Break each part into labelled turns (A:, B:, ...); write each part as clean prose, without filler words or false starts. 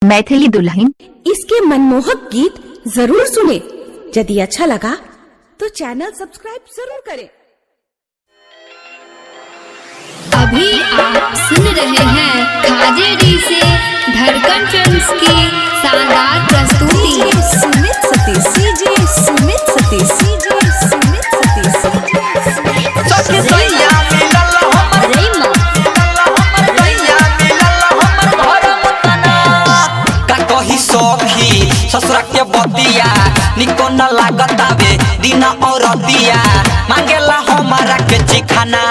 A: मैथिली दुल्हन।
B: इसके मनमोहक गीत जरूर सुने। यदि अच्छा लगा तो चैनल सब्सक्राइब जरूर करें।
C: अभी आप सुन रहे हैं खाजेडी से धड़कन फिल्म्स की शानदार प्रस्तुति।
B: सुमित सतीश सीजे, सुमित सतीश सीजे, सुमित सतीश।
D: सखी सैया मिलल हमर, मिलल हमर सैया, मिलल हमर धर्म तना। का कही सखी ससुरा के बतिया, निको न लागतावे दिन और रतिया, मांगेला हमारा के चिखाना।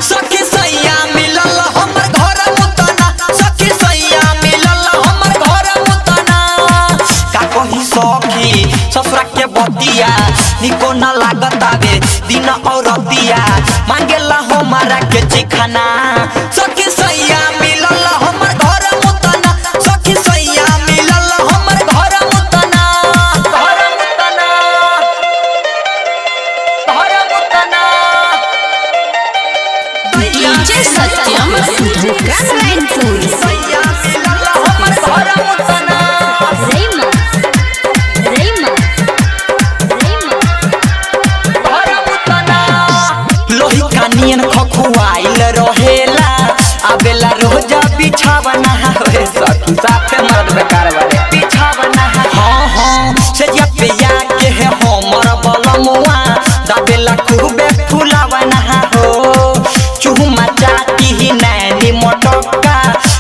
D: सखी सैया मिलल हमर घर मुतना, सखी सैया मिलल हमर घर मुतना। का कही सखी ससुरा के बतिया, निको न लागतावे दिन और रतिया, मांगेला हमारा के चिखाना। सखी सैया मिलल हमर घर मुतना, सखी सैया मिलल हमर घर मुतना, घर मुतना, घर मुतना।
B: डीजे सत्यम, धोकरा।
D: सैया मिलल हमर घर मुतना। लोही कानियन खखुआइल रहेला, आबेला रोजा बिछावना होए। सखी साथे मर्द बेकार बारे बिछावना। हाँ हाँ, से जब पे के है हमर बलमुआ, दाबेला खूबे फुलावना हो। चुहुमा चाटी ही नैनी मोटका,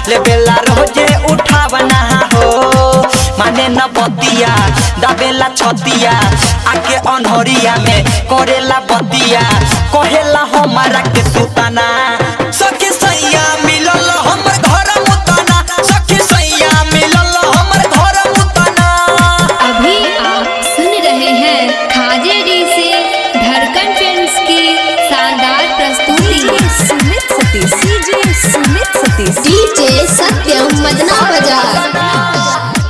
D: लेबेला रोजे उठावना हो। माने न बतिया, दाबेला छतिया, आके अनहरिया में करेला बतिया, कहेला हमारा के सुताना। सखी सैया मिलल हमर घर मुताना, सखी सैया मिलल हमर घर मुताना।
C: अभी आप सुन रहे हैं खाजेडी से धड़कन फिल्म्स की शानदार प्रस्तुति।
B: सुमित सतीश सीजे, सुमित सतीश।
C: डीजे सत्यम, मदना बाजार।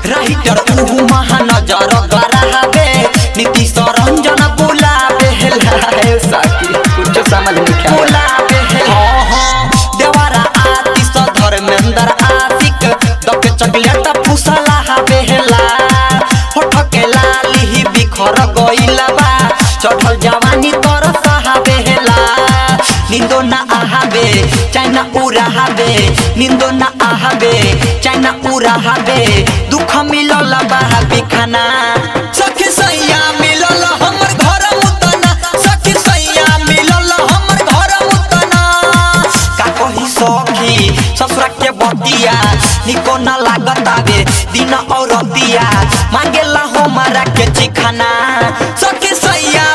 D: राइटर उहु महानजर गरावे, नीतीश रंजन बुलावे हे। सखी कुछ समझ नहीं बुलावे। हाँ हाँ, देवारा आतिश धर्मेंद्र आशिक, दके चॉकलेट फुसला बेहला। होठ के लाली ही बिखर गइला बा, चढ़ल जवानी तर सहाबेला। निंदो ना आहाबे चाइना उड़ाहाबे, निंदो ना आहाबे चाइना उड़ाहाबे, दुख मिलल बाहा बिखाना। सखी सैया मिलल हमर घर मुतना, सखी सैया मिलल हमर घर मुतना। का कही सखी ससुरा के बतिया, निको न लागतावे दिन और रतिया, मांगेला हमारा के चिखाना। सखी सैया